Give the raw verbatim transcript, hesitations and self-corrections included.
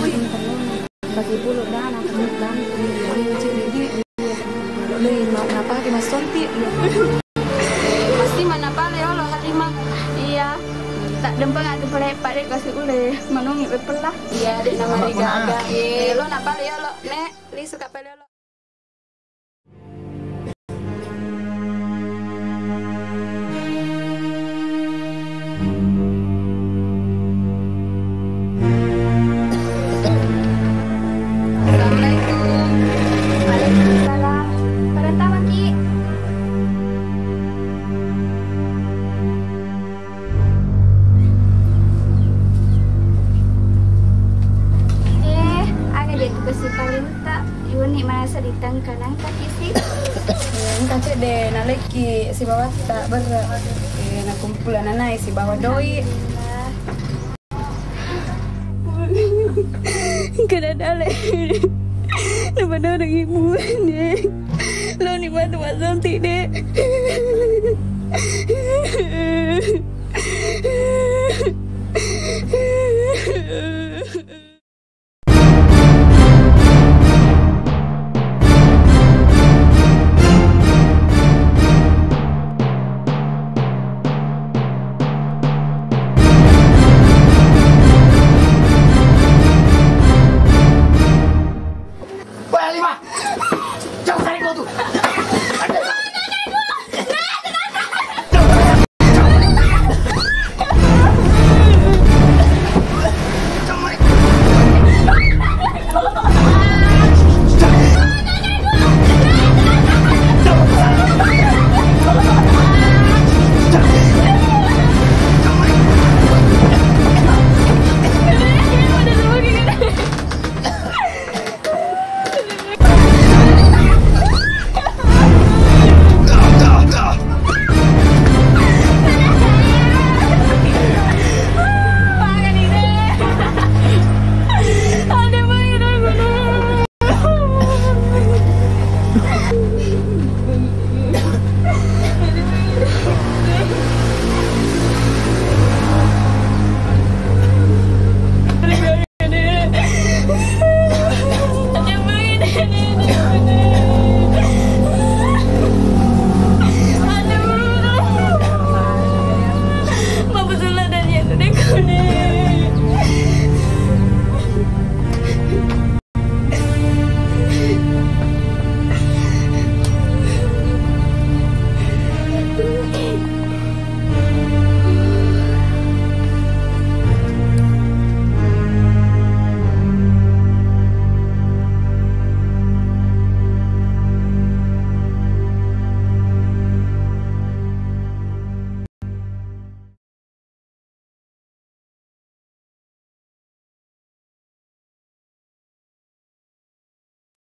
Bagi pulu dana kamu kan. Iya, iya, iya. Lo le ma-, napake massonti. Pasti manapale yolo Halimah. Iya. Tak dempeng atu pale pale kasi ule manungi pella. Iya, de namari gaga. Iya, lo napale yolo, Nek. Lisu ka pale yolo. Assalamualaikum. Waalaikumsalam. Pada tama ki. Eh, aga dia tu besi paling tak. Yuni masa ditangka nangka kisi. Engka cedde nalekki sibawatta berre. Eh, nakumpulan anai sibawa doi. Kada dale. Napada orang ibu ni. Lo ni batu masonti de.